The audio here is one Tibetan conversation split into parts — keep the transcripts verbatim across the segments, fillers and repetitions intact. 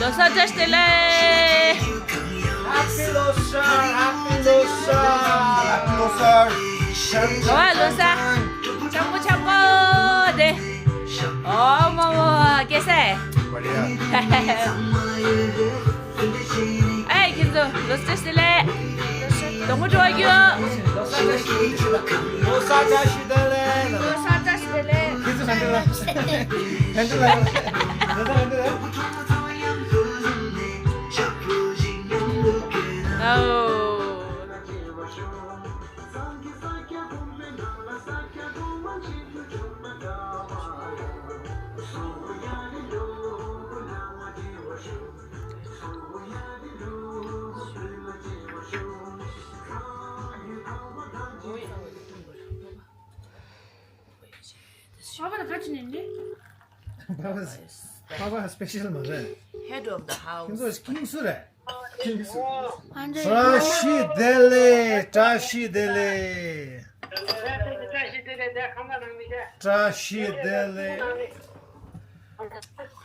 ལོ་གསར་བཀྲ་ཤིས་བདེ་ལེགས། Happy Losar, Happy Losar. Happy Losar. ཨོ་ལོ་གསར། ཆང་པོ་ཆང་པོ་དེ། ཨོ་མོ་མོ་ཀེ་སེ། बढ़िया. ཨེ་ཁྱེད་ཚོ་ལོ་གསར་བཀྲ་ཤིས་བདེ་ལེགས། དང་པོ་འགྲོ་རྒྱུ། ལོ་གསར་བཀྲ་ཤིས་བདེ་ལེགས། ལོ་གསར་བཀྲ་ཤིས་བདེ་ལེགས། ཁྱེད་ཚོ་ག་འདྲ་ལ། ག་འདྲ་ལ། ལོ་གསར་ག་འདྲ་ལ། ཨོ། ཕ་བ་ལ་ག་ཅི་ནས་ནི། ཕ་བ་ཕ་བ་སྤེ་ཤལ་མ་རེད། Head of the house. ཁྱེད་ཚོ་ཁྱིམ་སུ་རེད། ཁྱིམ་སུ། བཀྲ་ཤིས་བདེ་ལེགས། བཀྲ་ཤིས་བདེ་ལེགས། བཀྲ་ཤིས་བདེ་ལེགས།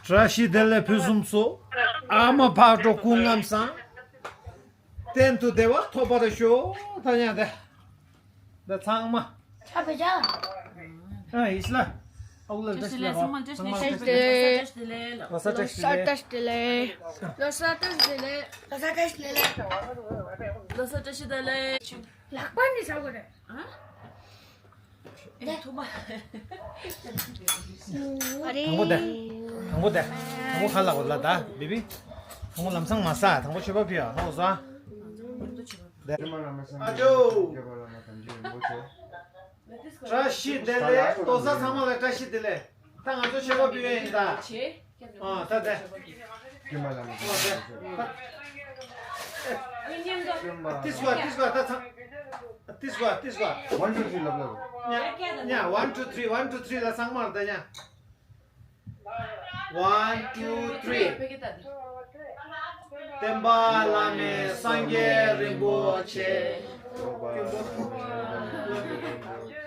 བཀྲ་ཤིས་བདེ་ལེགས་ཕུན་སུམ་ཚོགས། ཨ་མ་ཕག་གྲོ་སྐུ་ཁམས་བཟང་། གཏན་དུ་བདེ་བ་ཐོབ་པར་ཤོག་ད་ཡང་དེ། ད་ཚང་མ། ཆ་བེ་ཆ། ཨ་ཡིས་ལ། ཨའུ་ལ་བཀྲ་ཤིས་བདེ་ལེགས། ཚང་མ་བཀྲ་ཤིས་བདེ་ལེགས། ལོ་གསར་བཀྲ་ཤིས་བདེ་ལེགས། ལོ་གསར་བཀྲ་ཤིས་བདེ་ལེགས། ལོ་གསར་བཀྲ་ཤིས་བདེ་ལེགས། ལོ་གསར་བཀྲ་ཤིས་བདེ་ལེགས། ལག་པ་ནི་ཟ་དགོས་རེད། ཨ། ཨེ་ཐུབ་པ། ཨ་རེ། དང་པོ་དེ། དང་པོ་དེ། དང་པོ་ཁ་ལ་འོ་ལ་ད་བི་བི། དང་པོ་ལམ་སང་མ་ཟ། དང་པོ་མཆོད་པ་ཕུལ་ཡ་ཧོ་ཟ། ཨ་ཇོ། བཀྲ་ཤིས་བདེ་ལེགས། ལོ་གསར་ཚང་མ་ལ་བཀྲ་ཤིས་བདེ་ལེགས། ད་ང་ཚོ་མཆོད་པ་ཕུལ་ཡ་ཡིན་ད། ཨ་ད་ད། ཏིས་ཀ་ཏིས་ཀ་ད་ཚང་། ཏིས་ཀ་ཏིས་ཀ། One, two, three ལབ་ལབ། ཉ་ཉ། One, two, three, one, two, three ལ་ཚང་མར་ད་ཉ། One, two, three. བསྟན་པ་བླ་མེད་སངས་རྒྱས་རིན་པོ་ཆེ།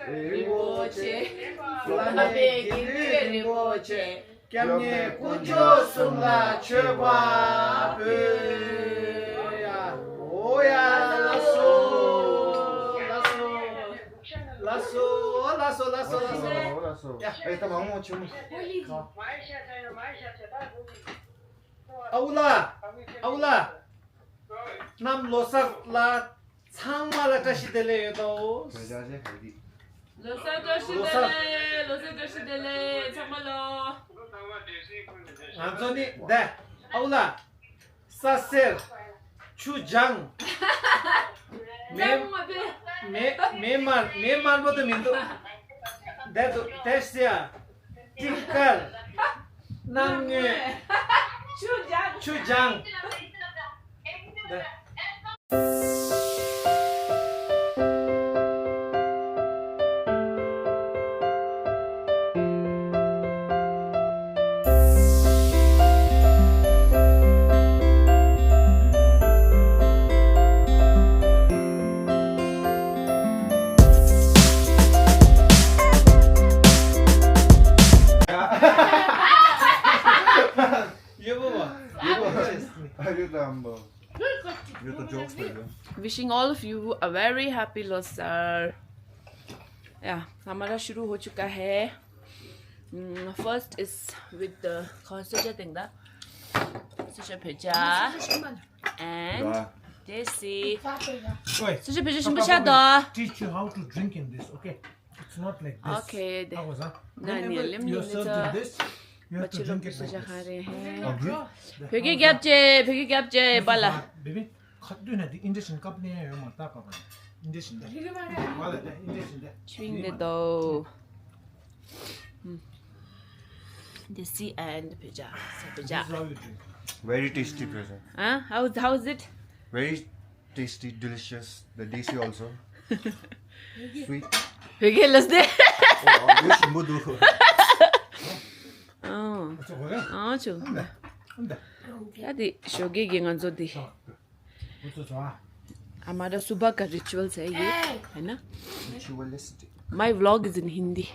རིན་པོ་ཆེ། བླ་མེད་དགེ་འདུན་རིན་པོ་ཆེ། སྐྱབས་གནས་དཀོན་མཆོག་གསུམ་ལ་མཆོད་པ་ཕུལ་ཡ། ཨོ་ཡ། ལགས་སོ། ལགས་སོ། ལགས་སོ། ལགས་སོ། ལགས་སོ། ལགས་སོ། ལགས་སོ། ཡ། ཨེ་ད་མང་མང་ཆེ་མོ། ཨའུ་ལ། ཨའུ་ལ། གནམ་ལོ་གསར་ལ་ཚང་མ་ལ་བཀྲ་ཤིས་བདེ་ལེགས་ཡོད་དོ། ལོ་གསར་བཀྲ་ཤིས་བདེ་ལེགས། ལོ་གསར་བཀྲ་ཤིས་བདེ་ལེགས། ཚང་མ་ལོ། ང་ཚོ་ནི་འདི་ཨའུ་ལ། ས་སེར། ཆུ་ལྗང་། མེ་མེ་མེ་དམར། མེ་དམར་པོ་དེ་མི་འདུག་འདི་འདུག་དེ་སེ་ཡ། སྤྲིན་དཀར། སྣང་ངོས། ཆུ་ལྗང་། ཆུ་ལྗང་། Wishing all of you a very happy Losar. Yeah, हमारा शुरू हो चुका है. Mm, first is with the कौन सा चटनी था? Sisha Pheja and Desi. Sisha Pheja, Shimba Shada. Teach you how to drink in this, okay? It's not like this. Okay, whenever you're served with this, you have to drink it like this. བོད་སྐད་རྒྱབ་ཅེ། བོད་སྐད་རྒྱབ་ཅེ། པཱ་ལགས། Baby, ཁ་སྟོད་ན་དེ་ཨིན་ཇི་ཤིན་ཀབ་ནས་ཡོད་མ་ད་པ་པ། ཨིན་ཇི་ཤིན་ད། པཱ་ལགས་ད་ཨིན་ཇི་ཤིན་ད། Chewing the dough. Desi and Pheja. Pheja. This is how you drink. Very tasty, Pheja. Huh? How, how is it? Very tasty, delicious. The Desi also. Sweet. བོད་སྐད་ལ་སྟེ། ཨོ་ཨོ་ཡོད་ཞིམ་པོ་འདུག་ཨོ། ཨོ་ཆུ། ཡ་དེ་ཞོགས་ཀས་ཀྱི་ང་ཚོ་དེ། ཨ་མ་ར་སུ་བ་ཀ་ritual ཟེར་ཡོད། ཧེ་ན། Ritualistic. My vlog is in Hindi.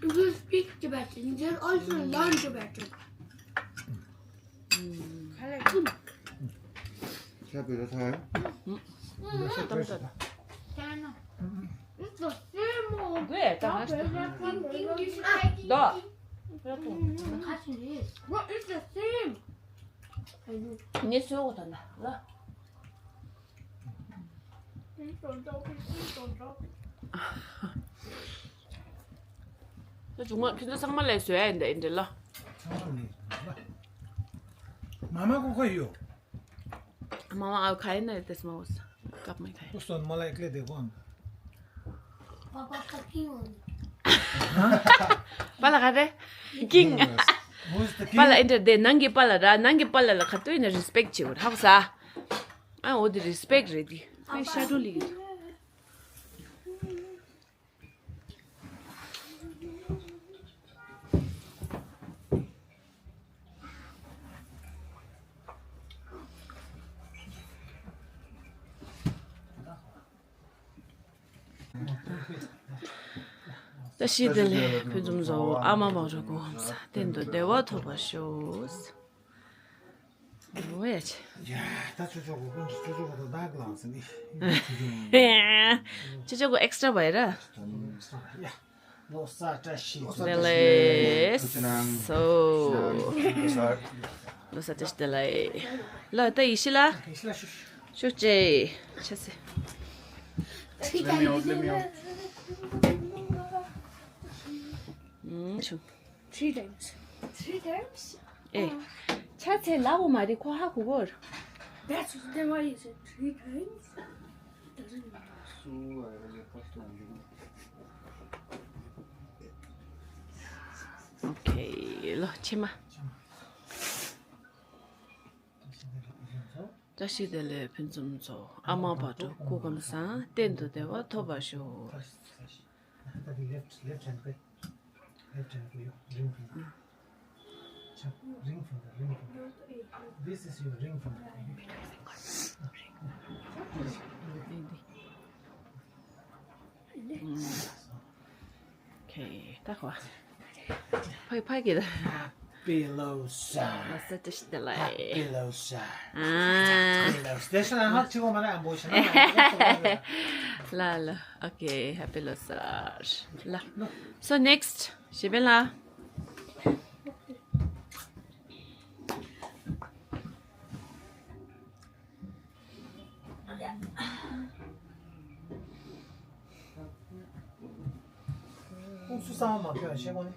You speak Tibetan, you can also learn Tibetan. ཁྱད་པར་ཐལ། It's the same. What? It's the same. ད་ཆུང་མ་ཁྱོད་ཚོ་ཚང་མ་ལ་བཟོས་ཡ་ཡིན་ད་ཡིན་འདྲ་ལ། ཚང་མ་ལ་བཟོས་ལ། མ་མ་ཀོ་ཁོ་ཡོད། མ་མ་ཨའུ་ཁ་ཡིན་ན་ཡོད་དེ་སྨ་འོ་ས། ཀབ་མེ་ཁ་ཡིན། ཨུ་སོན་མ་ལ་ཨེ་ཀླད་དེ་གོ་ཨང་། Papa talking only. པ་ལ་ག་རེ། ཀིང་། Who's the king? པ་ལ་ཨེ་འདྲ་དེ་ནང་གི་པ་ལ་ར་ནང་གི་པ་ལ་ལ་ག་དུས་ཡིན་ན་རི་སི་པེག་བྱེད་དགོས་ཧ་གོ་ས། ཨ་འོ་དེ་རི་སི་པེག་རེད་དེ། ཨ་ཤ་ཀྲུ་ལི་གི། བཀྲ་ཤིས་བདེ་ལེགས་ཕུན་སུམ་ཚོགས། ཨ་མ་བག་གྲོ་སྐུ་ཁམས་བཟང་། གཏན་དུ་བདེ་བ་ཐོབ་པར་ཤོག། འོ་ཡ་ཆེ། ཡ། ད་ཆུ་ཆོག་གོ་ཀུན་གྱི་ཆུ་ཆོག་གོ་དང་དག་ལངས་ཟིན་ནི། ཆུ་ཆོག་གོ་ཨེག་སི་ཊ་ར་བ་ཡ་ར། ཡ། ལོ་གསར་བཀྲ་ཤིས་བདེ་ལེགས། སོ། ལོ་གསར་བཀྲ་ཤིས་བདེ་ལེགས། ལོ་ད་ཡེ་ཤེས་ལ། ཡེ་ཤེས་ལ་ཤུ་ཤུ། ཤུགས་ཆེ། ཆ་སེ། Let me out, let me out. ཨུམ་ཆུ། Three times. Three times? ཨེ། ཆ་ཚེ་ལབ་པ་མ་རེད་ཁོ་ཧ་གོ་གོ། That's, then why you said three times? Doesn't matter. ཨོ་ཁེ། ལོ་ཕྱི་མ། བཀྲ་ཤིས་བདེ་ལེགས་ཕུན་སུམ་ཚོགས། ཨ་མ་བག་གྲོ་སྐུ་ཁམས་བཟང་། གཏན་དུ་བདེ་བ་ཐོབ་པར་ཤོག། Left, left hand, right? Left hand, your ring finger. Ring finger, ring finger. This is your ring finger. ཨོ་ཁེ། ད་ཁོ། ཕ་གི་ཕ་གི་ད། Happy Losar. ལོ་གསར་བཀྲ་ཤིས་བདེ་ལེགས། Happy Losar. ཨ། Happy Losar. དེ་ཤ་ན་ཧ་ཅི་གོ་མ་རེད་ཨ་འབོ་ཤ་ན། ལ་ལ། Okay, Happy Losar. ལ། So next. ཞེས་པའི་ལ། ཁོང་སུ་གསང་བ་མ་ཁྱོད་ཤེས་གོ་ནི།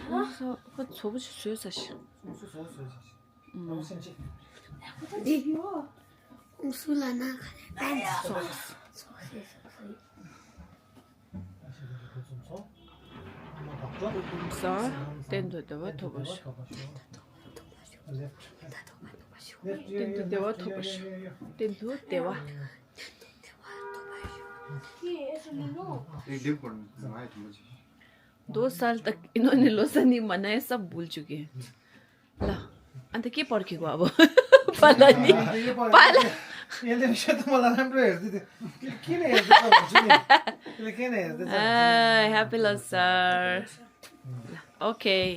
ཁོང་སུ་ཁོ་ཚོ་བུ་ཞིག་བཟོས་ས་ཞིག་ཁོང་སུ་བཟོས་བཟོས་ས་ཞིག་ཨུམ། ཁོང་སུ་ལ་ན་ཁ་ནས་བསྟན་སོང་། སོང་སོང་སོང་། སྐུ་ཁམས་བཟང་། གཏན་དུ་བདེ་བ་ཐོབ་པར་ཤོག། གཏན་དུ་བདེ་བ་ཐོབ་པར་ཤོག། གཏན་དུ་བདེ་བ། दो साल तक इन्होंने लोसा नहीं मनाया, सब भूल चुके हैं। ལ། ཨ་ད་ཀི་པར་ཁི་གོ་ཨ་བོ། པ་ལ་ནི། པ་ལ། ये ले, मैं तो मला ना ब्रेड दे। किने यार, तो मुझे नहीं। लेकिन यार, तो ཨ། Happy Losar. Okay.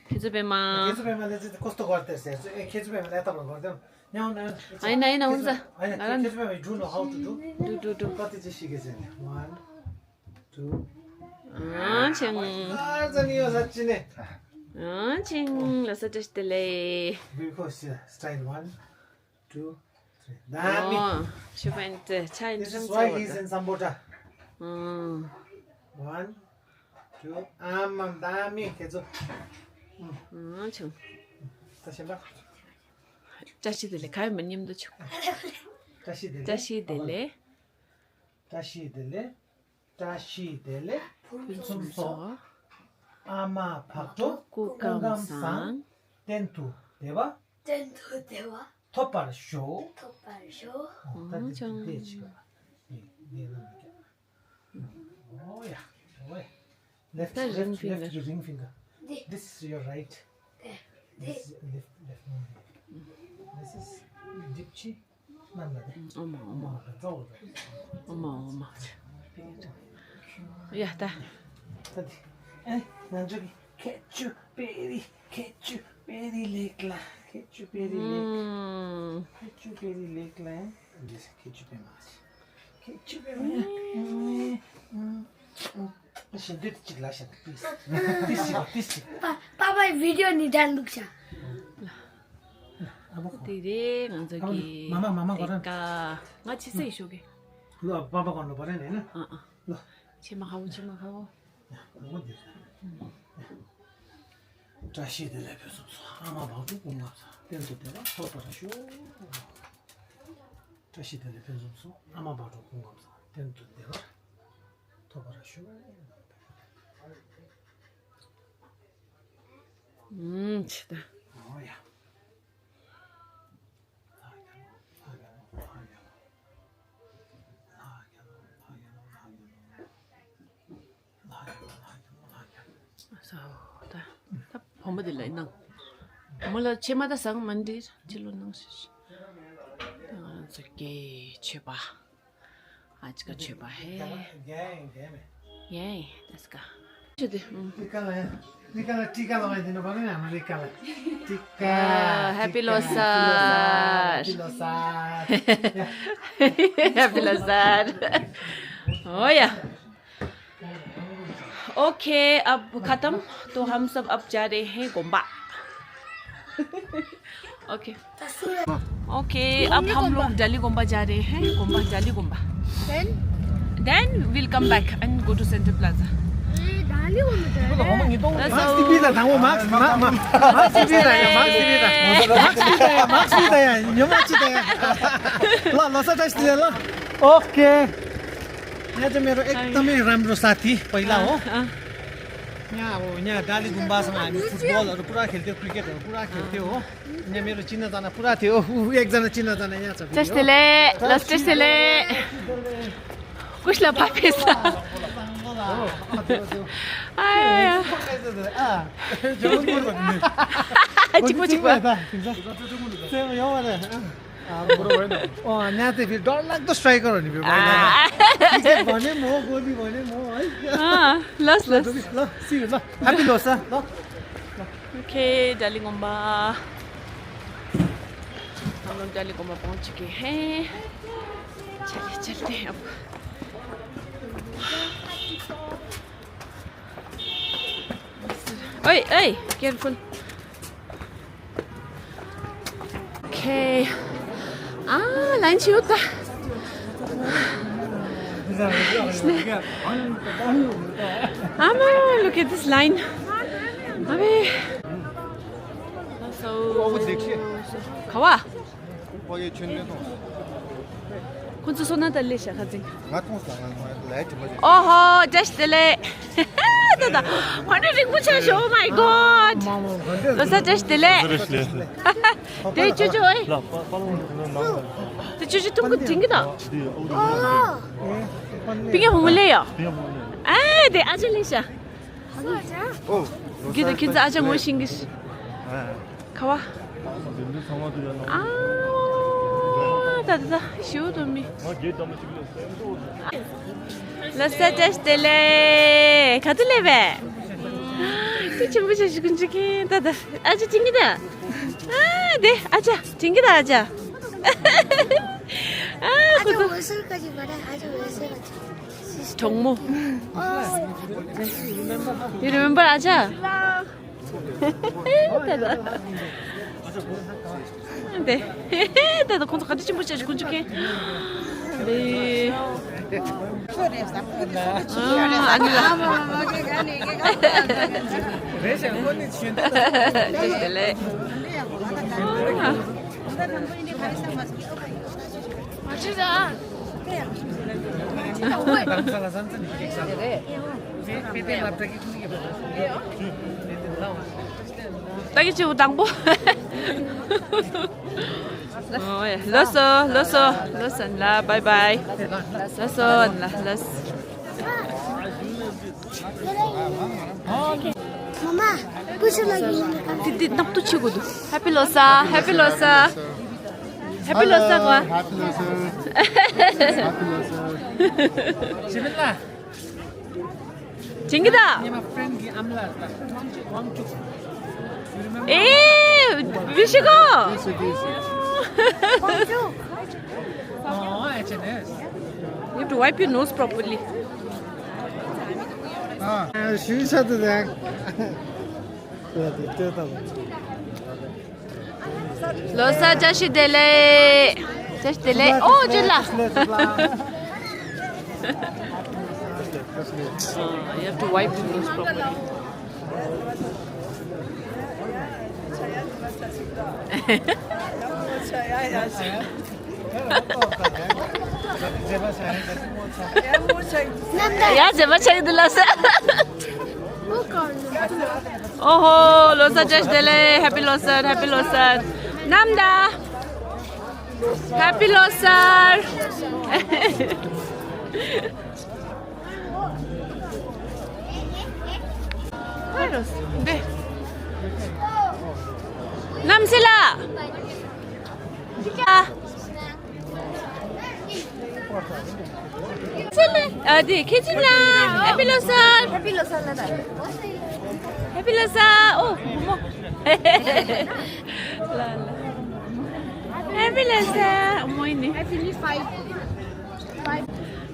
ཁྱེད་ཚོ་པད་མ། ཁྱེད་ཚོ་པད་མ་ལ་ཚེ་ཁོ་སྟོ་གོར་ཏེར་སེ། ཁྱེད་ཚོ་པད་མ་ལ་ཏ་བར་གོར་ཏེར། ཉའོ་ན། ཨ་ཡིན་ན་ཡིན་ན་འུན་ཟ། ཨ་ཡིན་ན་ཁྱེད་ཚོ་པད་མ་do know how to do? Do, do, do. ཏ་ཏི་ཅི་ཤི་གེ་ཟེར་ནས། One, two. ཨ་ཆེང་། ཨ་ཙ་མི་ཡོ་ས་ཅི་ནས། ཨ་ཆེང་། ལ་ས་ཏྲ་ཤི་ཏེ་ལེ། Because, uh, style one, two, three. ད་མི། ཨོ། ཤི་ཕན་ཏེ་ཆ་ཡིན། This is why he's in Sambota. ཨོ། One, two. ཨ་མ་ད་མི་ཁྱེད་ཚོ། ཨ་ཆེང་། ད་ཤེས་པ། བཀྲ་ཤིས་བདེ་ལེགས། ག་ཡོད་མ་མཉམ་དུ་ཆུ། བཀྲ་ཤིས་བདེ་ལེགས། བཀྲ་ཤིས་བདེ་ལེགས། བཀྲ་ཤིས་བདེ་ལེགས། བཀྲ་ཤིས་བདེ་ལེགས། ཕུན་སུམ་ཚོགས། ཨ་མ་བག་གྲོ་སྐུ་ཁམས་བཟང་། གཏན་དུ་བདེ་བ། གཏན་དུ་བདེ་བ། ཐོབ་པར་ཤོག། ཐོབ་པར་ཤོག། ཨོ་ད་འདི་འདི་ཅི་ག་འདི་འདི་ན་འདི། ཨོ་ཡ། ཨོ་ཡ། Left, ད་ring finger. Left, left, ring finger. འདི། This is your right. འདི། This is left, left one. This is འདི་ཕྱི། ཨོ་མ་ཨོ་མ། ཨོ་མ་ཨོ་མ། ཡ་ད། ད་འདི། ཨེ། ང་ཚོ་གི་ཁྱད་ཆོས་དཔེ་རིགས། ཁྱད་ཆོས་དཔེ་རིགས་ལེགས་ལ། ཁྱད་ཆོས་དཔེ་རིགས་ལེགས། ཨུམ། ཁྱད་ཆོས་དཔེ་རིགས་ལེགས་ལ། འདི་ཁྱད་ཆོས་དཔེ་མ་ཞིག་ཁྱད་ཆོས་དཔེ་མ་ཞིག་འདི་གཅིག་ལ་ཞིག་ཏིས་ཏིས་ཞིག་ཏིས་ཞིག་པ་པ་པའི་བི་ཌི་ཡོ་ནི་འདྲ་འདུག་ཤག་ཨ་བོ་ཁོ། དེ་རེད་ང་ཚོ་གི་མ་མ་མ་མ་གོ་ར། ང་ཕྱི་སེ་ཤོག་གི་ལོ་པ་པ་གོ་ལོ་པ་རེ་ནས་ན། ཨ་ཨ། ལོ། ཕྱི་མ་ཁ་བོ་ཕྱི་མ་ཁ་བོ། བཀྲ་ཤིས་བདེ་ལེགས་ཕུན་སུམ་ཚོགས། ཨ་མ་བག་དྲོ་སྐུ་ཁམས་བཟང་། གཏན་དུ་བདེ་བ་ཐོབ་པར་ཤོག་བཀྲ་ཤིས་བདེ་ལེགས་ཕུན་སུམ་ཚོགས། ཨ་མ་བག་དྲོ་སྐུ་ཁམས་བཟང་། གཏན་དུ་བདེ་བ་ཐོབ་པར་ཤོག་ཨུམ། ཆི་ད། ཨོ་ཡ། ས་ད་ད་བུ་མོ་དེ་ལ་གནང་། བུ་མོ་ལ་ཕྱེ་མ་ད་ཟ་གི་མ་འདྲི་ཕྱི་ལོགས་གནང་ཞེས། ང་ཚོ་སྐད་ཆོས་པ། ཨ་ཅི་ཀ་ཆོས་པ་ཧེ། ཡེ་ཡེ་ད་སྐ་ཆོས་དེ། ཨུམ། ཏི་ཀ་ལ་ཡ། ཏི་ཀ་ལ་ཏི་ཀ་ལ་བ་ཡིན་ན་བ་ནི་ཨ་མི་རི་ཀ་ལ། ཏི་ཀ་ཧེ་པི་ལོ་སར། ཧེ་པི་ལོ་སར། ཧེ་པི་ལོ་སར། ཨོ་ཡ། ओके, अब खत्म। तो हम सब अब जा रहे हैं Goomba. Okay. Okay, अब हम लोग डाली गोम्बा जा रहे हैं। गोम्बा, डाली Goomba. Then? Then we'll come back and go to Central Plaza. ए, डाली गोम्बा जा रहे हैं। मास्क टिभी दा, थांगो मास्क, मा, मा, मास्क टिभी दा, मास्क टिभी दा। मास्क टिभी दा, मास्क टिभी दा, यो मास्क टिभी दा। ल, ल, सा, सा, ल। ओके। यहाँ चाहिँ मेरो एकदमै राम्रो साथी पहिला हो। अँ, अँ। यहाँ अब यहाँ डाली गुम्बासँग हामी फुटबलहरू पुरा खेल्थ्यौँ, क्रिकेटहरू पुरा खेल्थ्यौँ हो। यहाँ मेरो चिनाजाना पुरा थियो। ऊ एकजना चिनाजाना यहाँ छ। टेस्टले, लस टेस्टले। कुसला पापेस। आया। चिकमा चिकमा। अँ, यहाँ चाहिँ फेरि डरलाग्दो स्ट्राइकर हो नि फेरि। अँ। क्रिकेट भने म, गोली भने म है। अँ, लस, लस। ल, सी ल। ह्याप्पी लोसा ल। ओके, डाली गुम्बा। हम लोग डाली गुम्बा पहुंच चुके हैं। चलिए, चलते हैं अब। ओए, ओए, केयरफुल। ओके। आ, लाइन छियो त। आमा, look at this line. अबे। So, खवा। ཁོ་ཚོ་སོ་ན་ད་ལེ་ཤ་ཁ་ཚིག་ང་མཐོང་སོང་། ང་ལའི་དྲི་མ་ཅན། ཨོ་ཧོ། བཀྲ་ཤིས་བདེ་ལེགས། ད་ད། ཧོན་རི་རིང་པོ་ཆགས་ཤོག Oh my God. ལོ་གསར་བཀྲ་ཤིས་བདེ་ལེགས། དེ་ཅོ་ཅོ་ཨེ། དེ་ཅོ་ཅོ་ཐུང་གི་དྲིན་གི་དང་། པི་ཀ་ཧོང་ལེ་ཡ། ཨེ་དེ་ཨ་ཅེ་ལེ་ཤ། ཨོ། གི་དེ་ཁྱེད་ཚོ་ཨ་ཅག་ངོ་ཤེས་གི། ཁ་བ། ཨ། ད་ད་ད་ཞུ་དོ་མི། ལ་ས་ཅ་སྟེ་ལེ། ག་དུ་ལེ་བས། དེ་ཆེན་པོ་ཆེ་ཞིག་ཀུན་ཅིག་གིན་ད་ད་ཨ་ཅག་ཅིང་གི་ད། ཨ། དེ་ཨ་ཅག་ཅིང་གི་ད་ཨ་ཅག་ཨ། ཁོ་ཚོ། གྲོགས་མོ། You remember ཨ་ཅག་དེ། དེ་ད་ཁོང་ཚོ་ག་དུས་ཆེན་པོ་བྱས་ཀུན་ཅིག་གིན། དེ། ཨ་ནི་ལ། དེ་ལེ། ད་གི་ཅིག་དང་པོ། ཨོ་ཡ། ལོ་སོ་ལོ་སོ་ལོ་སོ་ལ་bye bye། ལོ་སོ་ལ་ལོ་སོ། ཨོ་ཁེ། མ་མ། ཀུ་ཤུ་ལ་ཡིན་ན། དེ་དེ་ནག་ཏུ་ཆི་གོ་དུ། Happy Losar, Happy Losar, Happy Losar གོ། Happy Losar, Happy Losar. ཅི་མིན་ལ། ཇིང་གི་ད། ཨེ། བི་ཤི་ཀོ། You have to wipe your nose properly. ཞུ་ས་དུ་དང་། ལོ་གསར་བཀྲ་ཤིས་བདེ་ལེགས། བཀྲ་ཤིས་བདེ་ལེགས། ཨོ་ཅི་ལ། You have to wipe your nose properly. ཡ་མཛེས་པ་ཆགས་འདུག་ལགས་སོ། ཨོ་ཧོ། ལོ་གསར་བཀྲ་ཤིས་བདེ་ལེགས། Happy ལོ་གསར། Happy ལོ་གསར། ནམ་ད། Happy ལོ་གསར། ནམ་སི་ལ། ཨ་དེ་ཁྱེད་ཅི་ན། Happy ལོ་གསར། Happy ལོ་གསར་ལ་ད། Happy ལོ་གསར། ཨོ་མོ། ལ་ལ། Happy ལོ་གསར། ཨོ་མོ་ཡིན་ནི།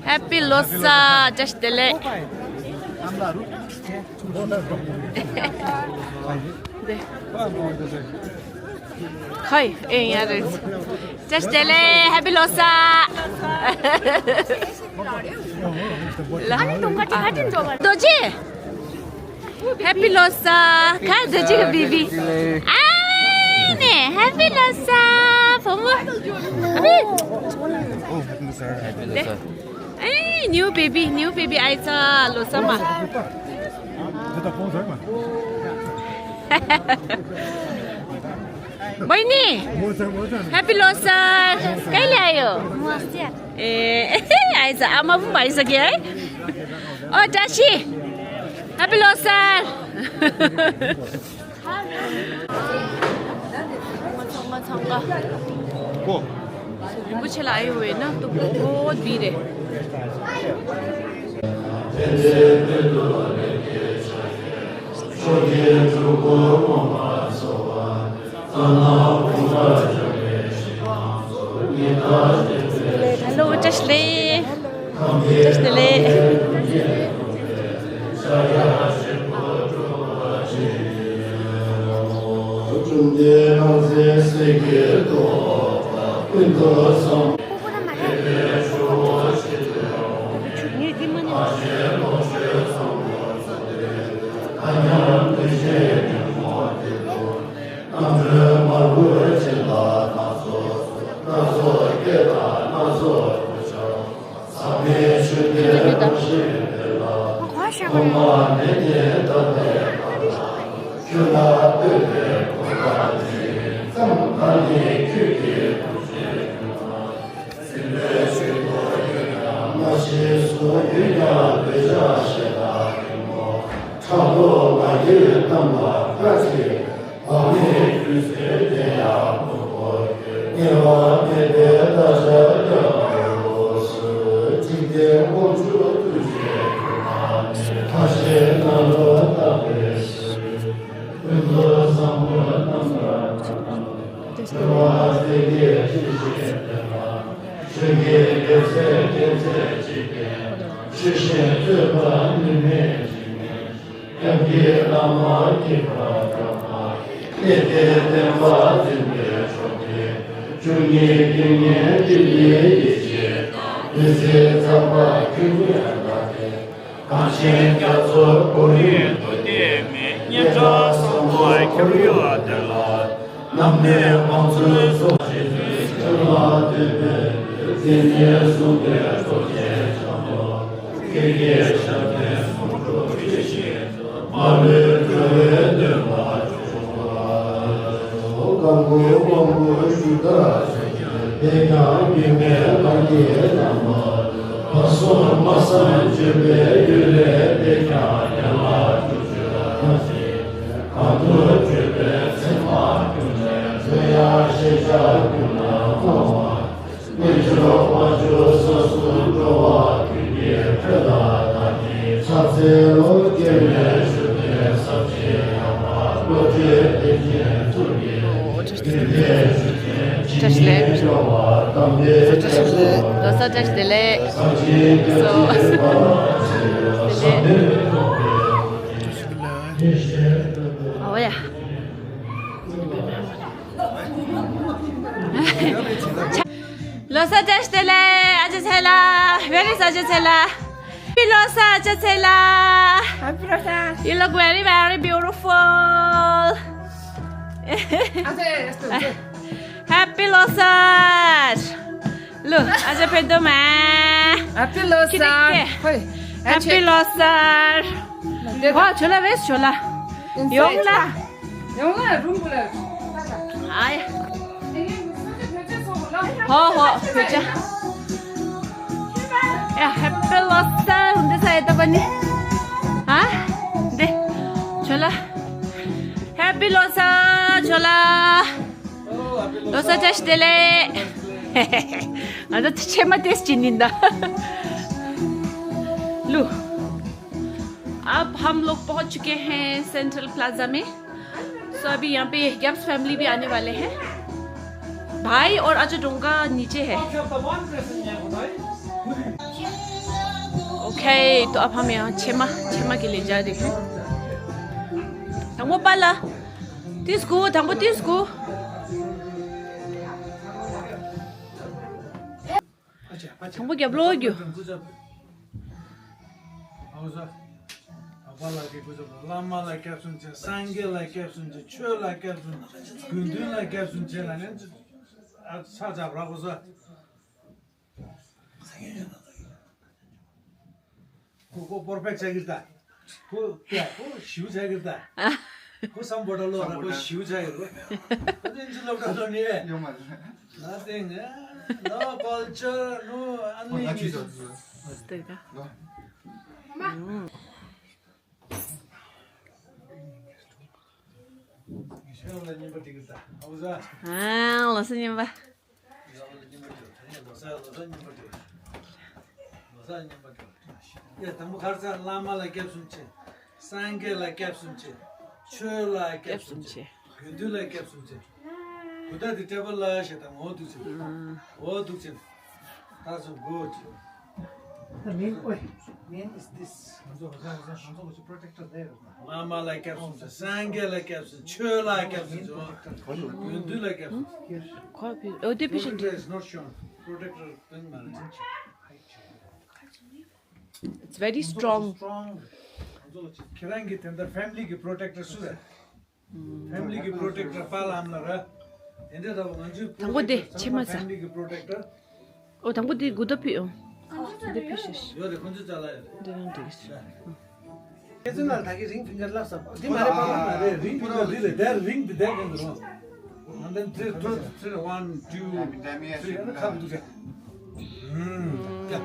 Happy ལོ་གསར། བཀྲ་ཤིས་བདེ་ལེགས། ཁོའི་ཨེ་ཡ་རེད། བཀྲ་ཤིས་བདེ་ལེགས། Happy ལོ་གསར། རྡོ་རྗེ། Happy ལོ་གསར། ག་རྡོ་རྗེ་གི་བི་བི། ཨ་ནེ། Happy ལོ་གསར། བུ་མོ། ཨ་ནེ། ཨེ། new baby, new baby. ཨ་ཙི། ལོ་གསར་མ། མོ་ནི། Happy ལོ་གསར། ག་ལ་ཡོད། ཨེ། ཨ་ཙི། ཨ་མ་བུ་མ་ཨ་ཙི་གི། ཨོ་བཀྲ་ཤིས། Happy ལོ་གསར། ཚང་མ་ཚང་མ། རིན་པོ་ཆེ་ལ་ཨ་ཡོ་བས་ན་སྟུག་པོ་འདི་རེད། Hello, བཀྲ་ཤིས་བདེ་ལེགས། བཀྲ་ཤིས་བདེ་ལེགས། གངས་ཅན་རྒྱ་མཚོའི་ཁོར་ཡུག་ཏུ་བརྟན་མིན། སྙན་གྲགས་བཟང་པོའི་ཁོར་ཡུག་དེ་ལ། ནམ་གནས་དམངས་གཙོའི་ཚོགས་ཞིང་ཆོས་ལ་འདུད་པའི་མཛེས་ཉེར་བཟུང་བའི་གྲོགས་ཀྱི་བྱམས་པ། སྐད་ཀྱི་ཞབས་བརྟན་སྲུང་སྐྱོབ་ཡེ་ཤེས་མ་ལུས་སྒྲོལ་བའི་དོན་ལ་སྤྱོད་པ། གང་སྐུའི་དབང་པོ་ཞུ་དག་བྱེད། དེས་ཀྱང་སྒྱུ་མའི་ལམ་གྱི་རྣམ་པ། བར་གསུམ་སྨྲ་བསམ་བརྗོད་པའི་ཡུལ་ལས་འདས་ཀྱང་ཡན་ལག་བཅུ་སྤྱོད་ལ་གང་དུ་བརྗོད་པའི་ཚད་མར་གྱུར་ནས། ལྷོད་ཡངས་ཞེན་ཆགས་ཀུན་ལ་སྨྲ་བ། རྣལ་འབྱོར་མ་བཅོས་ས་གསུམ་འགྲོ་བ་ཀུན་གྱི་དོན་ལ་བདག་ཉིད་ཕྱག་འཚལ། བཀྲ་ཤིས་བདེ་ལེགས། བཀྲ་ཤིས་བདེ་ལེགས། བཀྲ་ཤིས་བདེ་ལེགས། ལོ་གསར་བཀྲ་ཤིས་བདེ་ལེགས། སོ། བདེ་ལེགས། ཨ་ཝ་ཡ། ལོ་གསར་བཀྲ་ཤིས་བདེ་ལེགས། ཨ་ཅེ་ཚེ་ལགས། Where is ཨ་ཅེ་ཚེ་ལགས། Happy ལོ་གསར་ཨ་ཅེ་ཚེ་ལགས། Happy ལོ་གསར། You look very, very beautiful. Happy ལོ་གསར། ལོ། ཨ་ཅེ་ཕེབས་དུ་མ། Happy ལོ་གསར། ཁྱེད་རིག་གི། ཧོ། Happy ལོ་གསར། ཨོ། ཇོ་ལགས། Where is ཇོ་ལགས། ཡོང་ལ། ཡོང་ལ་རུམ་བུ་ལ། ཨ་ཡ། ཧོ་ཧོ། བོད་ཇ། ཡ། Happy ལོ་གསར། འདི་ས་ཡ་ཏ་པ་ནི། ཨ། འདི། ཇོ་ལགས། Happy ལོ་གསར་ཇོ་ལགས། ལོ་གསར་བཀྲ་ཤིས་བདེ་ལེགས། ང་ཚོ་ཕྱེ་མ་ཏེས་ཅི་ནིན་ད། ལུ། अब हम लोग पहुंच चुके हैं central plaza में। सो अभी यहाँ पे गिब्स फैमिली भी आने वाले हैं। भाई और अजय डोंगा नीचे है। ओके, तो अब हम यहाँ छेमा, छेमा के लिए जा रहे हैं। དང་པོ་པ་ལ། ཏིས་ཀུ། དང་པོ་ཏིས་ཀུ། དང་པོ་རྒྱབ་ལོགས་རྒྱུ། བླ་མ་ལ་སྐྱབས་སུ་མཆི། སངས་རྒྱས་ལ་སྐྱབས་སུ་མཆི། ཆོས་ལ་སྐྱབས་སུ་མཆི། དགེ་འདུན་ལ་སྐྱབས་སུ་མཆི་ལ་ནི་ཨ་ཆ་ཆ་བྲག་གོ་ས། ཁོ་ཁོ་པོར་ཕེག་ཆགས་ཀྱི་རེད་ད། ཁོ་ཁོ་ཞིའུ་ཆགས་ཀྱི་རེད་ད། ཁོ་སམ་བྷོ་ཊ་ལོ་ར་ཁོ་ཞིའུ་ཆགས་ཀྱི་རེད། ཁོ་ཚོ་ཨིན་ཇི་སློབ་གྲྭ་ལོ་ནི། ཡོད་མ་རེད། Nothing, eh? No culture, no anything. སྟེ་ད། ཨ། ལོ་གསར་སྨྱོན་པ། ལོ་གསར་སྨྱོན་པ་དེ། ལོ་གསར་སྨྱོན་པ་དེ། ཡ། དང་པོ་ཁར་ཚ་བླ་མ་ལ་སྐྱབས་སུ་མཆི། སངས་རྒྱས་ལ་སྐྱབས་སུ་མཆི། ཆོས་ལ་སྐྱབས་སུ་མཆི། དགེ་འདུན་ལ་སྐྱབས་སུ་མཆི། གུ་ད་དེ་ཏྲེ་བལ་ལ་ཞེ་དང་འོ་འདུག་ཅིང་། འོ་འདུག་ཅིང་། ད་སུ་གོ་ཅི། The main, oi, main is this. ང་ཚོ་ང་ཚོ་ང་ཚོ་ང་ཚོ་protector there. བླ་མ་ལ་སྐྱབས་སུ་མཆི། སངས་རྒྱས་ལ་སྐྱབས་སུ་མཆི། ཆོས་ལ་སྐྱབས་སུ་མཆི། དགེ་འདུན་ལ་སྐྱབས་སུ་མཆི། ཁོ་བི་ཨོ་དེ་བི་ཤ་Protector is not shown. Protector དོན་མ་རེད། It's very strong. Strong. ཁྱེད་རང་གི་དེ་འདྲ་family གི་protector སུ་རེད། Family གི་protector པ་ལམ་ལ་ར། དེ་འདྲ་ར་ང་ཚོའི་དང་པོ་དེ་protector ཚང་མ་ཕྱེ་མ་ས། Family གི་protector། ཨོ་དང་པོ་དེ་གུ་ད་ཕུད་ཨོ། དེ་ཕུད་ཤེས། ཡོད་རེད། ཁོང་ཚོ་ཅ་ལག་ཡོད་རེད། འདི་རང་འགྲིག་གི་ཤེས། ཨ། ཁྱེད་ཚོ་ན་ད་གི་ring finger ལབ་ས། འདི་མ་རེད་པ། མ་རེད། ring finger འདི་རེད། དེར་ring འདི་དེར་གན་འདི་རོ། And then three, two, three, one, two, three. ཁ་བུ་དུ་ཁ། ཨུམ། ཡ།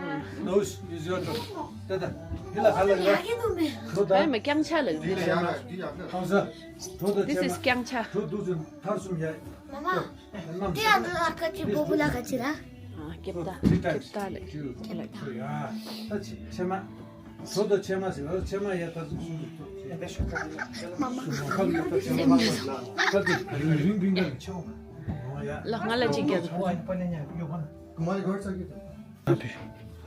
Now is your turn. ད་ད། འདི་ལ་ག་ལ་ག་ལ། ཁོ་ད། ཨེ་མ་རྐྱང་ཆ་ལ་འདི་འདི་ལ་ཡ་ལ་འདི་ཡ་ལ། ཧང་ས། ཁོ་ད། This is རྐྱང་ཆ། ཁོ་འདུག་ཚུན་ཐར་སུམ་ཡ། མ་མ། འདི་ཡ་འདི་ལ་ཁ་ཅི་བོ་བུ་ལ་ག་ཅི་ར། ཨ། རྒྱབ་ད། རྒྱབ་ད་ལ། རྒྱབ་ད། ཡ། ད་ཅི་ཕྱེ་མ། ཁྲོ་དང་ཕྱེ་མ་ཟེར་བ་ཕྱེ་མ་ཡ་ད་ཚུགས་སུ་འདུག་ཁ་ལ་ད་ཕྱེ་མ་ལ་ད་དེ་རིང་རིང་རིང་ག་ཆེ་བ། ལ་ང་ལ་ཅིག་རྒྱབ། ཨ་ཕི།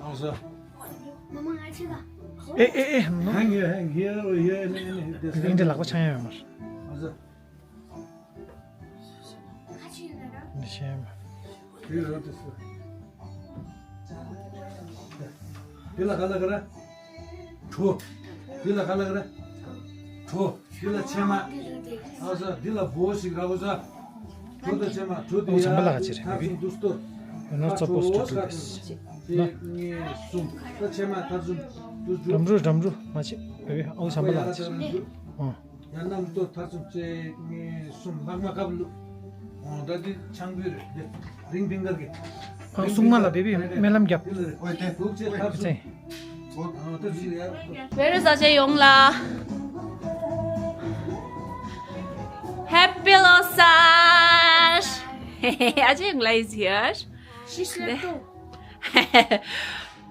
ཨང་ས། ཨེ་ཨེ་ཨེ་ནོ། Hang here, hang here, or here, and, and, and this. འདི་ལག་པ་འཆང་ཡ་ཡོད་མ་རེད། ཨང་ས། འདི་ཤེས་མ། དེ་རོ་དེ་སུ། དེ་ལ་ག་ལ་ག་ར། གྲོ། དེ་ལ་ག་ལ་ག་ར། གྲོ། དེ་ལ་ཕྱེ་མ། ཨ་ས། དེ་ལ་བོ་ཞིག་ར་བོ་ས། གྲོ་དང་ཕྱེ་མ། གྲོ་དེ་ཨོ་ཡ། བྱམས་པ་ལགས་ཀྱི་རེད། ཐག་ཚུན་དུ་སྟོར། You're not supposed to do this. གཅིག་གཉིས་གསུམ། ད་ཕྱེ་མ་ཐག་ཚུན་དུ་སྟོར། འགྲམ་རུ་འགྲམ་རུ་མ་བྱེད། བེ་བེ་ཨོ་བྱམས་པ་ལགས་ཀྱི་རེད། ཨོ། ཡར་རྣམ་རྟོག་མཐའ་སུམ་གཅིག་གཉིས་གསུམ། ལྷག་མ་ཁབ་ལུ། འོ་ད་འདི་ཆང་ཕུད་རེད་འདི། རིང་པིང་ཀར་གི། ཨ་སྲུང་མ་ལ་བེ་བི་འདི་ལ་རེད། སྨོན་ལམ་རྒྱབ། འདི་ལ་རེད། འོ་དེ་ལུག་ཅེ་མཐའ་སུམ། ཨ་ད་འདི་ལ་ཡར། Where is ཨ་ཅེ་ཡོང་ལ། Happy ལོ་གསར། ཨ་ཅེ་ཡོང་ལ་is here. She slept too.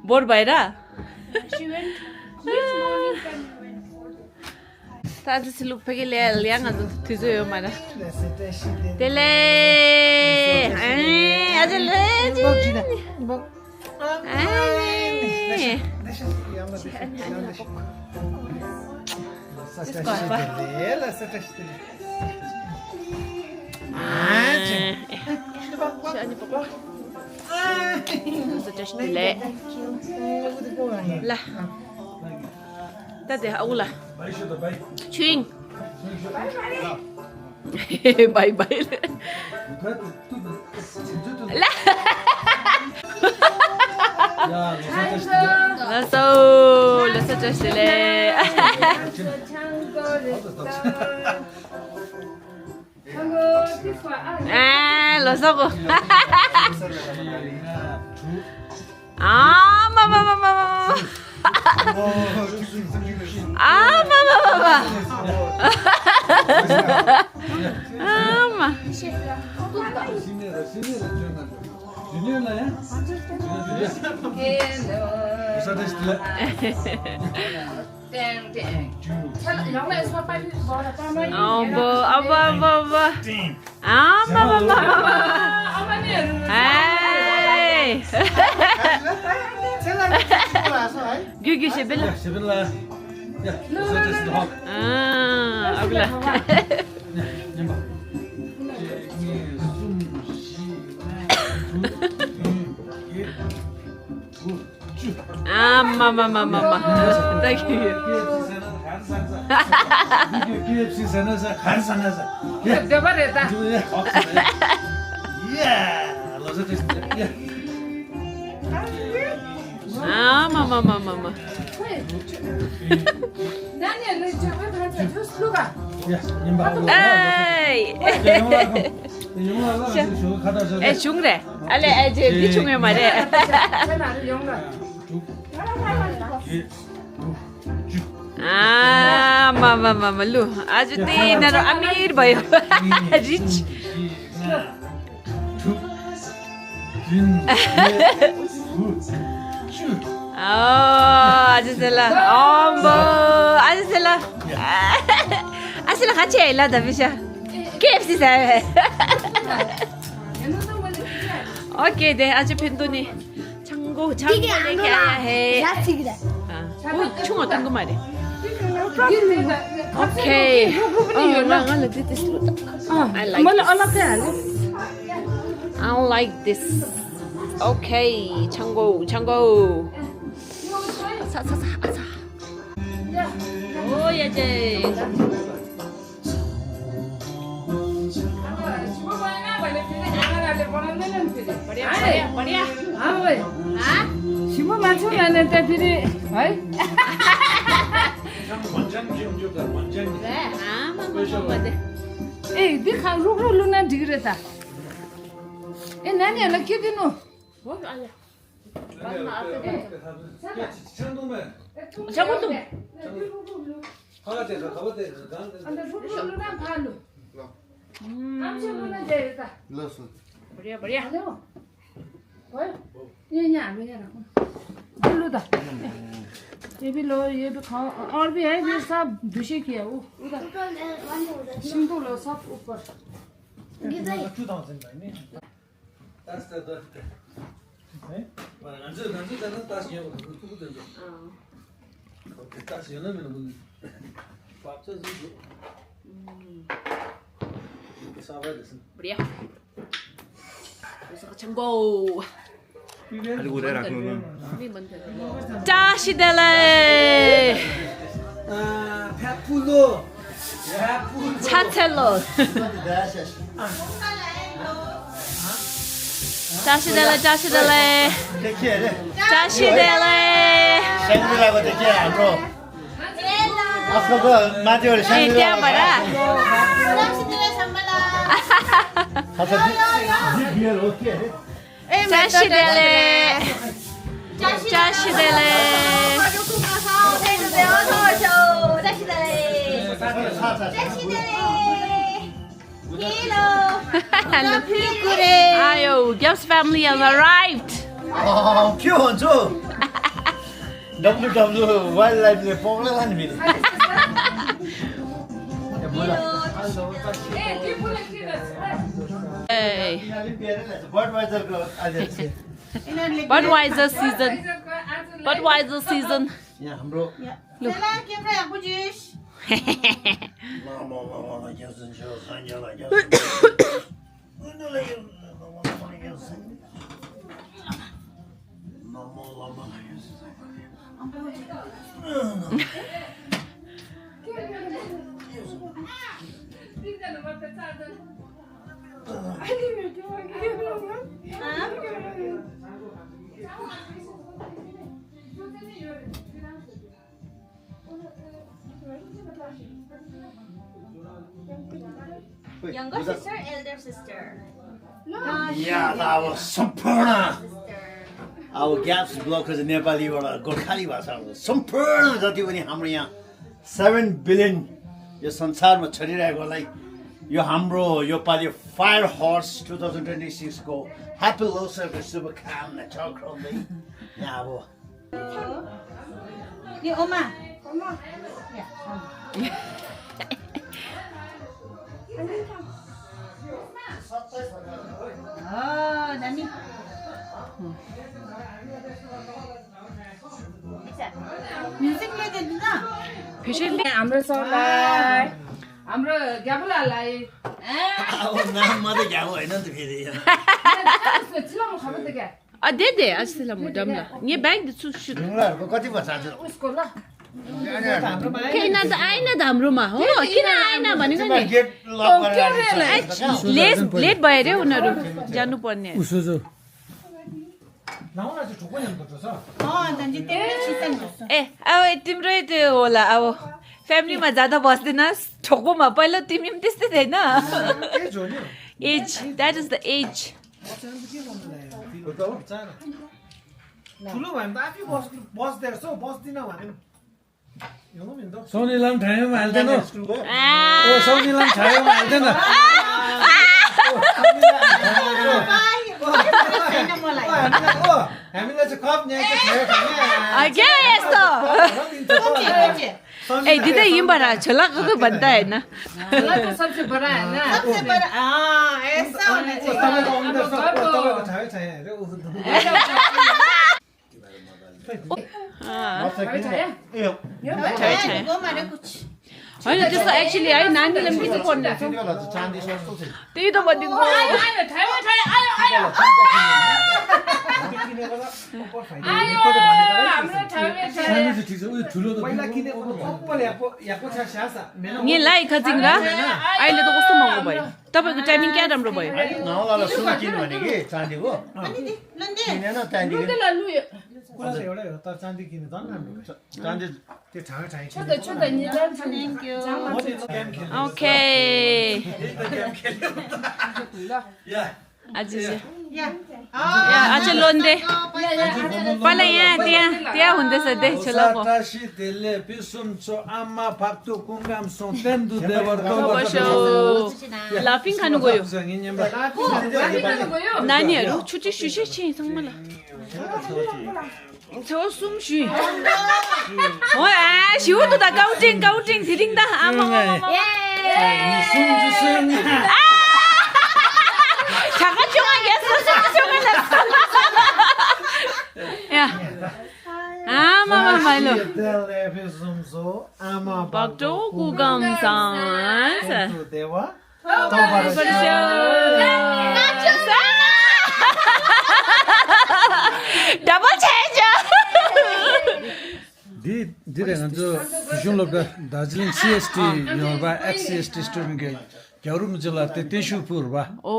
བོར་བའི་ར། She went. ད་ཚེ་ཚེ་ལུག་ཕ་གི་ལས་ལས་ང་ཚོ་དུས་ཚོད་ཡོད་མ་རེད། དེ་ལས་ཨ་ཅེ་ལས་ཅེ། ད་དེ་ཨ་ཁུ་ལ། ཆུ་ཡིན། བའི་བའི་ལ། ལགས་སོ། ལགས་སོ་བཀྲ་ཤིས་བདེ་ལེགས། ཨ་ལོ་སོག་གོ། ཨ་མ་མ་མ་མ་མ། ཨ་མ་མ་མ་མ། ཨ་མ། ཨམ་བོ། ཨམ་བོ། ཨམ་བོ། ཨམ་བོ། ཨམ་བོ། ཨམ་བོ། ཨེ། རྒྱུ་རྒྱུ་ཞེ་བེ་ལ། ཞེ་བེ་ལ། ཨ་ཨ་བུ་ལ། གཉིས་གསུམ་བཞི་དྲུག་བདུན་བརྒྱད་དགུ། ཨ་མ་མ་མ་མ་མ། ད་གི་ཡོད། ཨ་མ་མ་མ་མ་མ། ཨེ། ཨེ་བྱུང་རེད། ཨ་ལས་ཨེ་ཅེ་འདི་བྱུང་ཡོད་མ་རེད། ཨ་མ་མ་མ་མ་ལུ། ཨ་ཅེ་དེ་ན་རོ་ཨ་མིར་བ་ཡོ། རིཆ། ཨོ་ཨ་ཅེ་སེ་ལ། ཨོམ་བོ། ཨ་ཅེ་སེ་ལ། ཨ་སེ་ལ་ཁ་ཆེ་ལ་ད་བི་ཤ། ཀེ་ཨེཕ་སི་ཟ་བས། ཨོ་ཀེ་དེ་ཨ་ཅེ་ཕན་ཏུ་ནི། ཆང་གོ་ཆང་གོ་ལེ་ཁ་ཧེ། ཨོ་ཆུང་བ་གཏོང་གི་མ་རེད། ཨོ་ཁེ། ཨོ་ང་ང་ལ་འདི་ཏིས་ལུ། I like this. I like this. Okay. ཆང་གོ་ཆང་གོ། ཚ་ཚ་ཚ་ཚ། ཨོ་ཡ་ཅེ། ཞིམ་པོ་མ་བྱུང་ན་ནས་ལྟ་དེ་རེད། ཨ་མ་མ་མ་མ་དེ། ཨེ་འདི་ཁ་རུག་རུག་བླུགས་ན་འགྲིག་རེད་ད། ཨེ་ན་ནས་ལ་ཁྱེད་དེ་ནོ། ལགས་སོ། ང་ཚོས་ང་ཚོས་ད་ནི་ལྟ་ཞིག་ཡོད་པ་ཐུག་ཐུག་དེ་ཚོ། ཨོ་ཁེ། ལྟ་ཞིག་ཡོད་ན་མིན་ན་ཁུ་ནི་བབ་ཆ་ཟིག་འདུག་ས་བ་རེད་སམ། བཀྲ་ཤིས་ཆང་གོ། ཨ་ལི་གུ་རེ་ར་ཁུ་ནོ། བཀྲ་ཤིས་བདེ་ལེགས། ཕ་ཕུ་ལོ། ཕ་ཕུ་ལོ། ཆ་ཚེ་ལོ། བཀྲ་ཤིས་བདེ་ལེགས། བཀྲ་ཤིས་བདེ་ལེགས། བཀྲ་ཤིས་བདེ་ལེགས། ཤ་ཁྲག་ལ་བ་དེ་ཁྱེད་ཨ་འགྲོ། ཨ་ཁ་ཁ་མ་དེ་བར་ཤ་ཁྲག་ལ་བ། ཨ་ཁ་ཁ་དེ་དེ་བར་ཨོ་ཁེ་རེད། བཀྲ་ཤིས་བདེ་ལེགས། བཀྲ་ཤིས་བདེ་ལེགས། བཀྲ་ཤིས་བདེ་ལེགས། བཀྲ་ཤིས་བདེ་ལེགས། Hello. Hello. Ayo, Gibbs family has arrived. Oh, cute too. W W Wildlife ले पगला खाने मिले। ए Budweiser को आज अच्छे। Budweiser season। Budweiser season। यहाँ हाम्रो सेला क्यामेरा यहाँ बुझिस। Younger sister, elder sister? No. यहाँ त अब सम्पूर्ण अब ग्याप्स ब्लकको चाहिँ नेपालीबाट गोर्खाली भाषाको सम्पूर्ण जति पनि हाम्रो यहाँ सेभेन बिलियन यो संसारमा छरिरहेकोलाई यो हाम्रो यो पालि fire horse two thousand twenty सिक्सको ह्याप्पी लोसरको शुभकामना छ क्रमले यहाँ अब 你欧吗？呀，哦，那你。 म्युजिक ल्याइदिनु न। फेरि हाम्रो सरलाई, हाम्रो ग्याबुलालाई। अब नाम मात्रै ग्याबु होइन नि त फेरि। चिलाउनु खबर त क्या? अ दे दे अस्ति ल म डमला। नि ब्याग दे छु छु। ढुङ्गाहरूको कति पर्छ आज? उसको ल। किन त आएन त हाम्रोमा हो? किन आएन भनेको नि? गेट लक गरेर के रे? लेट लेट भयो रे उनीहरू जानुपर्ने। उसो जो। ए अब तिम्रै त्यो होला अब। फ्यामिलीमा ज्यादा बस्दैनस् ठोकोमा पहिला तिमी पनि त्यस्तै थिएन? As, that is the age. ठुलो भयो भने त आफै बस बस्दो रहेछ हौ, बस्दिनँ भने पनि। सोनीलाई पनि ठाउँमा हाल्दैन। ओ सोनीलाई पनि ठाउँमा हाल्दैन। हामीलाई चाहिँ कप न्याय चाहिँ खायो खाने। क्या यस्तो? ए दिदी यिनबाट छोला खाएको भन्दा होइन। छोला त सबसे बडा होइन। सबसे बडा, अँ, यस्तो हुने चाहिँ। तपाईँको आउँदैछ, तपाईँको ठाउँ छैन अरे, ऊ। अँ। यो गोमारे कुछ। होइन त्यस्तो एक्चुली है नानीले पनि के चाहिँ पढ्ने रहेछ? चाँदी सस्तो छ। त्यही त भनिदिनु। आयो, आयो, ठायो, ठायो, आयो, आयो। आयो, हाम्रो ठायो, ठायो। सानो चाहिँ ठिक छ, उयो ठुलो त पहिला किनेको त पप्पल याको याको छ स्यासा। मेन नि लाइ खजिङ र? अहिले त कस्तो महँगो भयो। तपाईँको टाइमिङ क्या राम्रो भयो? है, नआउला ल, सुन किन भने कि चाँदीको। अनि दे, नन्दे। किनेन त्यहाँदेखि। लुते ल लु यो। कुरा त एउटै हो, तर चाँदी किने झन् राम्रो। चाँदी त्यो ठाउँ ठाउँ छ त, छ त, नि त छ नि। Thank you. म त गेम खेल्नु। ओके। गेम खेल्यो। या। आज चाहिँ। या। या, आज लोन दे। पहिला यहाँ, त्यहाँ, त्यहाँ हुँदैछ दे, छोला पो। सातासी, त्यसले पिसुम, चो, आमा, फाक्टु, कुङ्गाम, सो, तेन्दु, देवर, तोबर, बस्यो। लाफिङ खानु गयो। नानीहरू, छुट्टी सुसे छि, सङ्गमा ल। छोसुम छु। हो, आ, शिव त द काउन्टिङ, काउन्टिङ, धिरिङ द, आमा, आमा, आमा। सुम, सुम। आ! छाका चोमा, yes, सुम, सुम, सुम। या। आमा, आमा, माइलो। तेल एफे सुम सो, आमा, बाक्टो, कुगम, सांस। देवा। Double change. འདི་འདི་རེད། ང་ཚོ་གཞུང་སློབ་གྲྭ་དར་ཇི་ལིང་སི་ཨེས་ཊི་ཡོང་བ་ཨེག་སི་ཨེས་ཊི་སི་ཊུ་ཌེན་ཊི་གི་རྒྱལ་བ་རིན་པོ་ཆེ་ལ་དེ་བརྟན་བཞུགས་ཕུལ་བ། ཨོ་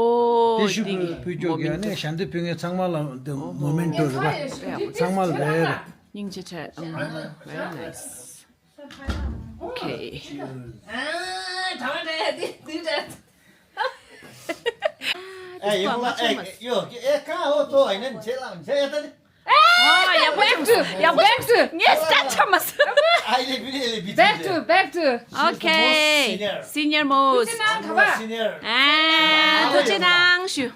བརྟན་བཞུགས་ཕུལ་ཕུལ་ཆོག་གི་ཨ་ནི་ཞལ་འདེབས་ཕུལ་མཁན་ཚང་མ་ལ་འདི་མོ་མེན་ཊོ་རེད་པ། ཚང་མ་ལ་རེད། སྙིང་རྗེ་ཆེ། ཨམ། Very nice. Okay. ཨ། ད་མ་འདྲ་ཡ་དེ་དེ་འདྲ། ཨེ་ཡོ་ཨེ་ཡོ་ཨེ་ཀ་འོ་ཏོ་ཨེ་ནན་ཆེ་ལ་ཆེ་ཡ་ད་ནི། ཨ་ཡག་པོ་བྱུང་སོང་། ཡག་པོ་བྱུང་སོང་། ངས་སྐད་ཆ་མ་ཟ། ཨ་ཡི་ལེ་བི་ལེ་ལེ་བི། Back to, back to. Okay. Senior most. ཨ་ཐུགས་རྗེ་གནང་ཞུ།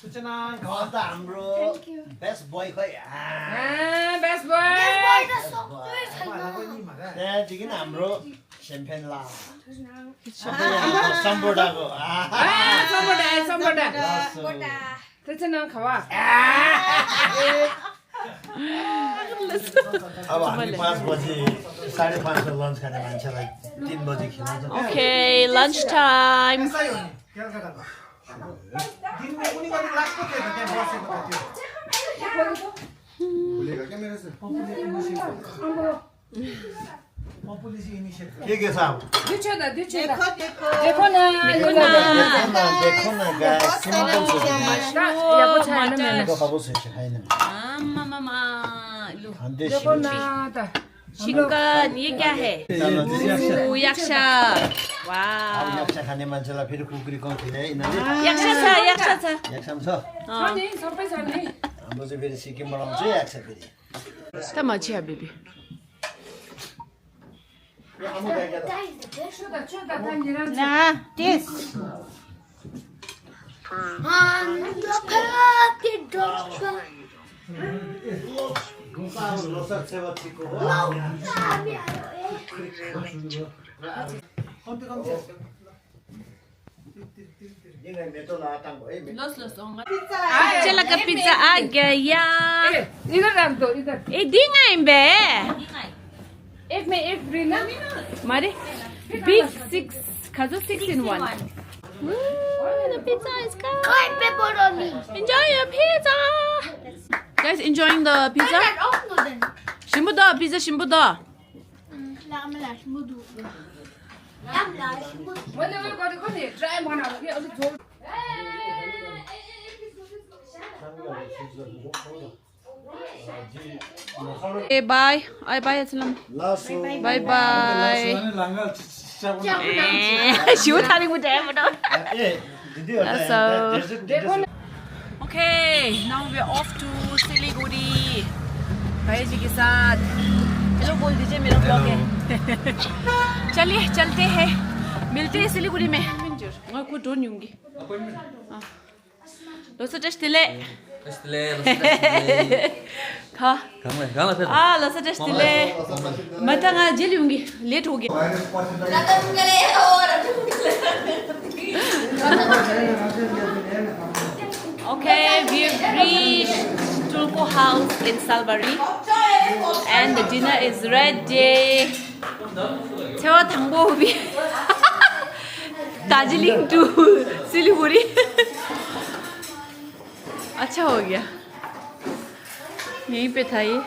सूचना, घर त हाम्रो Thank you। बेस्ट बोय खोइ। आ, बेस्ट बोय। बेस्ट बोय त सक्कै छैन। त्यहाँदेखि हाम्रो सेम्पेन ला। सम्बोडाको। आ, सम्बोडा, सम्बोडा। त्यसै नखावा। अब हामी पाँच बजी, साढे पाँचमा लन्च खाने मान्छेलाई तिन बजी खेलाउँछ। Okay, lunch time. के के साहब? देखो, देखो। देखो ना, देखो ना, देखो ना, guys, simple सा है। या कुछ है ना, मैंने। देखो, खाबो से खाए ना। आमामामा, लु। देखो ना, त। चिकन, ये क्या है? ओ, याक्सा। वाह। अब याक्सा खाने मान्छेलाई फेरि कुकुरी कम खिलाए यिनीहरूले। याक्सा छ, याक्सा छ। याक्सा पनि छ? अँ। छ नि, सबै छ नि। हाम्रो चाहिँ फेरि सिक्किमबाट आउँछ याक्सा फेरि। त माछा बेबी। ना, टेस्ट। चला का पिज्जा आ गया। ए, इधर रख दो, इधर। ए, दिंगा इम्बे। एक में एक फ्री ना? मारे? बिग सिक्स, खाजो six in one. Woo, the pizza is coming. Enjoy your pizza. Guys, enjoying the pizza? Shimbu da, pizza shimbu da. ए बाई, ए बाई, अस्सलाम। Bye bye. ए, शिव थाली मुझे है, बेटा। ए, दिदी, Okay, now we are off to Siliguri। भाई जी के साथ। हेलो बोल दीजिए, मेरा ब्लॉग है। चलिए, चलते हैं, मिलते हैं सिलीगुड़ी में। मैं को ड्रोन यूंगी। ལོ་གསར་བཀྲ་ཤིས་བདེ་ལེགས། བཀྲ་ཤིས་བདེ་ལེགས། ལོ་གསར་བཀྲ་ཤིས་བདེ་ལེགས། ཁ། གང་ལ་གང་ལ་ཕེབས། ཨ། ལོ་གསར་བཀྲ་ཤིས་བདེ་ལེགས། མ་ད་ང་རྗེས་ལ་ཡོང་གི། ལེ་ཊི་འགྲོ་གི། Okay, we've reached Tulku House in Salbari, and the dinner is ready. ཚེས་པ་དང་པོ་བི། Darjeeling to सिलीगुड़ी। अच्छा हो गया। यहीं पे था ये।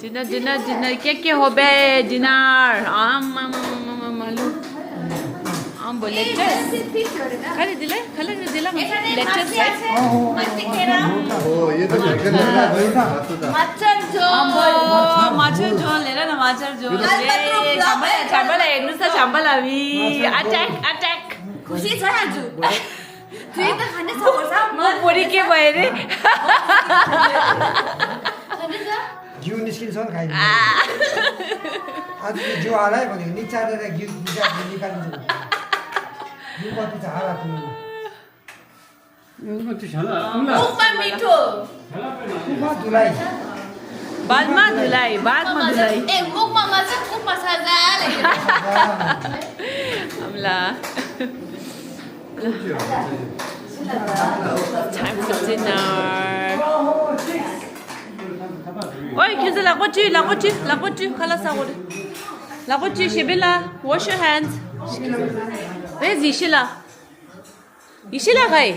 डिनर, डिनर, डिनर, क्या क्या हो बे? डिनर। आम, आम, आम, आम, आम, आलू। आम बोले, लेट्स। खाली दिले, खाली दिला, लेट्स है। ओ, ये तो चिकन है ना, भाई। मच्छर झोल। आम बोल, मच्छर झोल, ले ला ना, मच्छर झोल। ये चावल है, चावल है, नुसा चावल अभी। Attack, attack. खुसी छ आज। दुई त खाने छ वर्ष। म बोरी के भए रे? खाने छ? घिउ निस्किन्छ नि खाइदिनु। आज त्यो घिउ हाल है भने निचारेर घिउ निचारेर निकालिन्छ। घिउ कति छ हाल तिमीले? मुखमा मिठो। मुखमा धुलाइ। बादमा धुलाइ, बादमा धुलाइ। ए, मुखमा मजा, मुखमा सजा। अम्ला। Time for dinner. ओइ, किन चाहिँ लाग्छ? लाग्छ, लाग्छ, लाग्छ, खाला सागोले। लाग्छ, सेबेला, wash your hands. ए, जिसिला। इसिला खै।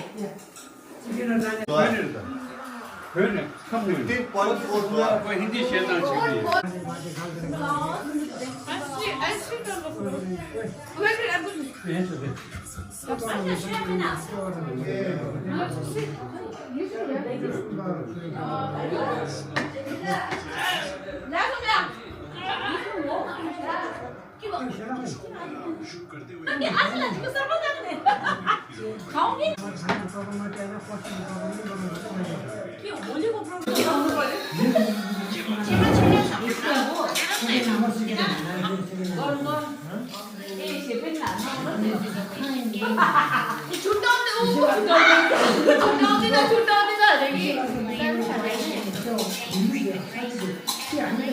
ཆུ་བཏང་དེ། ཨོ། ཆུ་བཏང་དེ། ཆུ་བཏང་དེ་ན། ཆུ་བཏང་དེ་ན་རེད་གི།